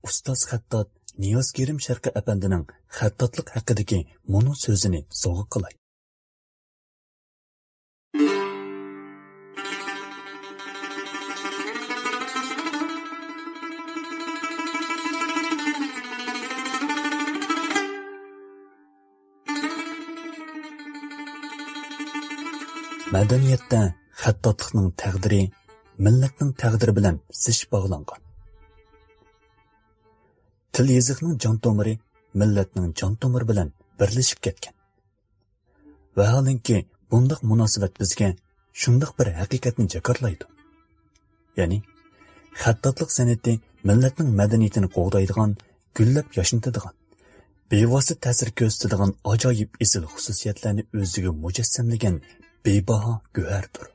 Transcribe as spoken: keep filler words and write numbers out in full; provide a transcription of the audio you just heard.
ئۇستاز خەتتات نىياز كېرىم شەرقىي ئەپەندىنىڭ خەتتاتلىق ھەققىدىكى مۇنۇ سۆزىنى سوۋغا قىلاي. مەدەنىيەتتە خەتتاتلىقنىڭ تەقدىرى مىللەتنىڭ تەقدىرى بىلەن زىچ باغلانغان. تىل يېزىقنىڭ جان تومۇرى مىللەتنىڭ جان تومۇرى بىلەن بىرلىشىپ كەتكەن. ۋاھالەنكى، بۇنداق مۇناسىۋەت بىزگە شۇنداق بىر ھەقىقەتنى جاكارلايدۇ. يەنى، خەتتاتلىق سەنئىتى مىللەتنىڭ مەدەنىيىتىنى قوغدايدىغان، گۈللەپ ياشنىتىدىغان، بىۋاسىتە تەسىر كۆرسىتىدىغان ئاجايىپ ئېسىل خۇسۇسىيەتلەرنى ئۆزىگە مۇجەسسەملىگەن بىباھا گۆھەردۇر.